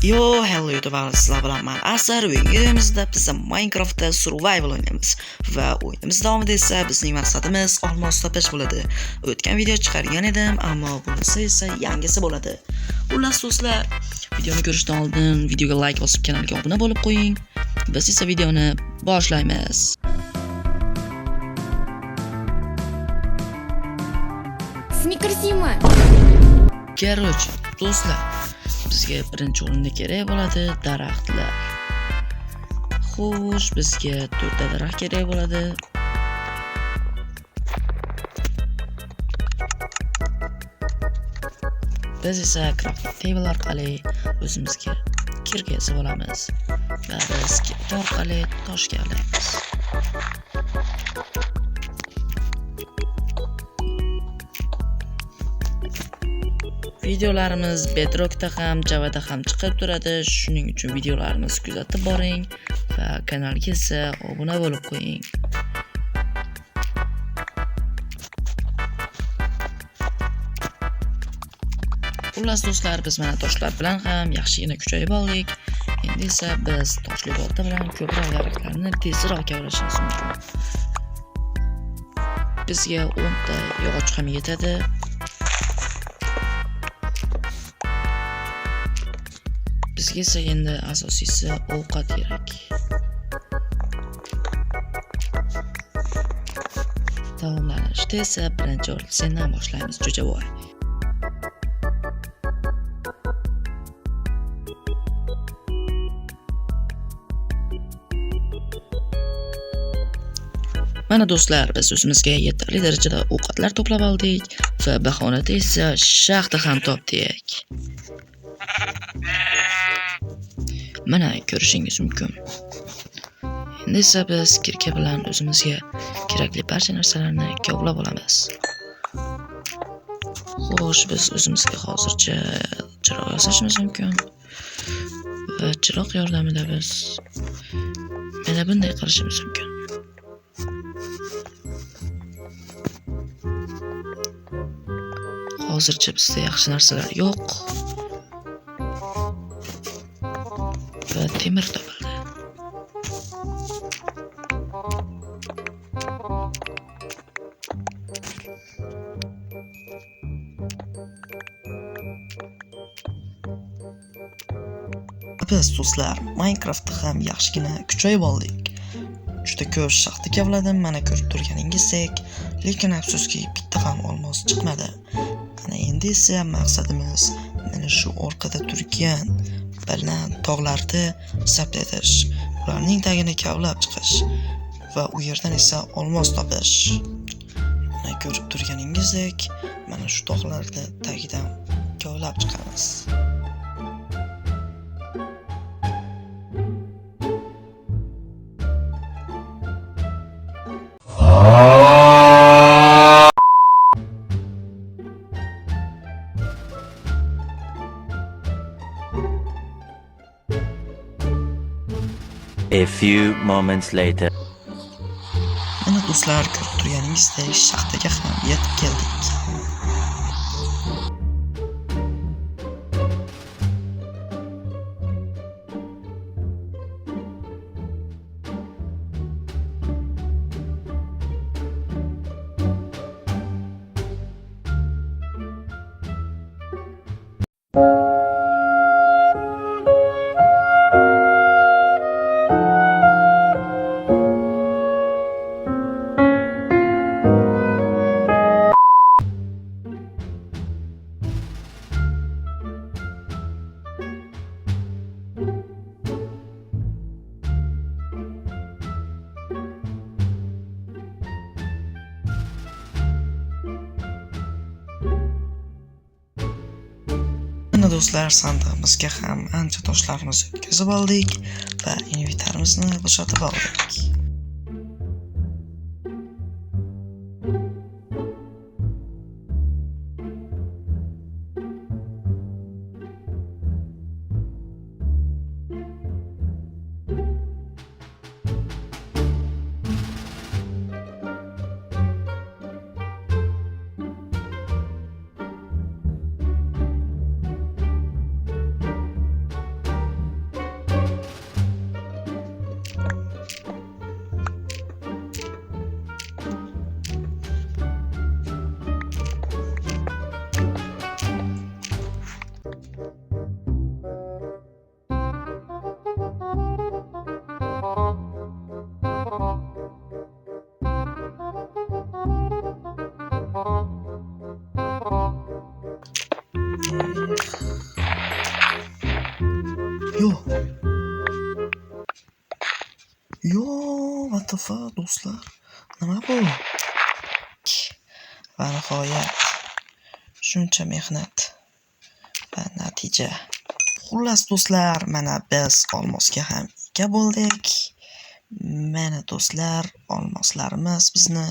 Yo, hello YouTuber, sizlar bilan men Asar. Bugungi videomizda biz Minecraftda survival o'ynaymiz va o'yinimiz davomida esa bizning maqsadimiz olmos topish bo'ladi. O'tgan video chiqargan edim, ammo bunisi esa yangisi bo'ladi. Xullas do'stlar, videoni ko'rishdan oldin videoga like bosib kanalga obuna bo'lib qo'ying. Biz esa videoni boshlaymiz. Snickersima. Короче, do'stlar, bizga birinchi o'rinda kerak bo'ladi daraxtlar. Xo'sh, bizga 4 ta daraxt kerak bo'ladi. Biz esa crafting table orqali o'zimizga kirka yasab olamiz va biz kirka orqali toshga aylanamiz. Videolarimiz Bedrock'da ham, Java'da ham chiqib turadi. Shuning uchun videolarimizni kuzatib boring va kanalga esa obuna bo'lib qo'ying. Xullas do'stlar, biz mana toshlar bilan ham yaxshigina kuchayib oldik. Endi esa biz toshli bolta bilan ko'proq daraxtlarni tezroq kavlashimiz mumkin. Bizga 10 ta yog'och ham yetadi. Bizga esa endi asosiysi ovqat kerak. Taomlanishda esa birinchi o'rin sendan boshlaymiz, Jo'javoy. Mana do'stlar, biz o'zimizga yetarli darajada ovqatlar to'plab oldik va bahonada esa shaxta ham topdik. Mana ko'rishingiz mumkin. Endi esa biz kirka bilan o'zimizga kerakli barcha narsalarni kovlab olamiz. Xo'sh, biz o'zimizga hozircha chiroq yasashimiz mumkin. Va chiroq yordamida biz mana bunday qilishimiz mumkin. Hozircha bizda yaxshi narsalar yo'q. Va temir topildi. Biz do'stlar, Minecraftda ham yaxshigina kuchayib oldik. Juda ko'p shaxta kavladim, mana ko'rib turganingizdek, lekin afsuski bitta ham olmos chiqmadi. Ana endi esa maqsadimiz mana shu orqada turgan baland tog'larni zabt etish, ularning tagini kavlab chiqish va u yerdan esa olmos topish. Mana ko'rib turganingizdek, mana shu tog'larni tagidan kavlab chiqamiz. A few moments later. Mana do'stlar, ko'rib turganingizdek shaxtaga ham yetib keldik. Mana do'stlar, sandig'imizga ham ancha toshlarimizni o'tkazib oldik va inventarimizni bo'shatib oldik. Yo'q. Yo, what the fuck, do'stlar? Nima bu? Va nihoyat shuncha mehnat va natija. Xullas, do'stlar, mana biz olmosga ham ega bo'ldik. Mana, do'stlar, olmoslarimiz bizni.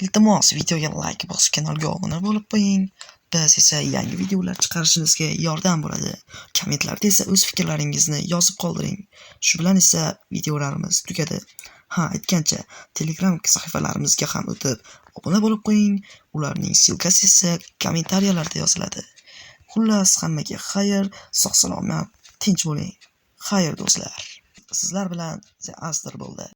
Iltimos, videoga like bosib, kanalga obuna bo'lib qo'ying. Biz esa yangi videolar chiqarishimizga yordam bo'ladi. Kommentlarda esa o'z fikrlaringizni yozib qoldiring. Shu bilan esa videolarimiz tugadi. Ha, aytgancha, Telegram sahifalarimizga ham o'tib, obuna bo'lib qo'ying. Ularning ссылка si esa kommentariyalarda yoziladi. Xullas, hammaga xayr, sog' salomat, tinch bo'ling. Xayr, do'stlar. Sizlar bilan The Aster bo'ldi.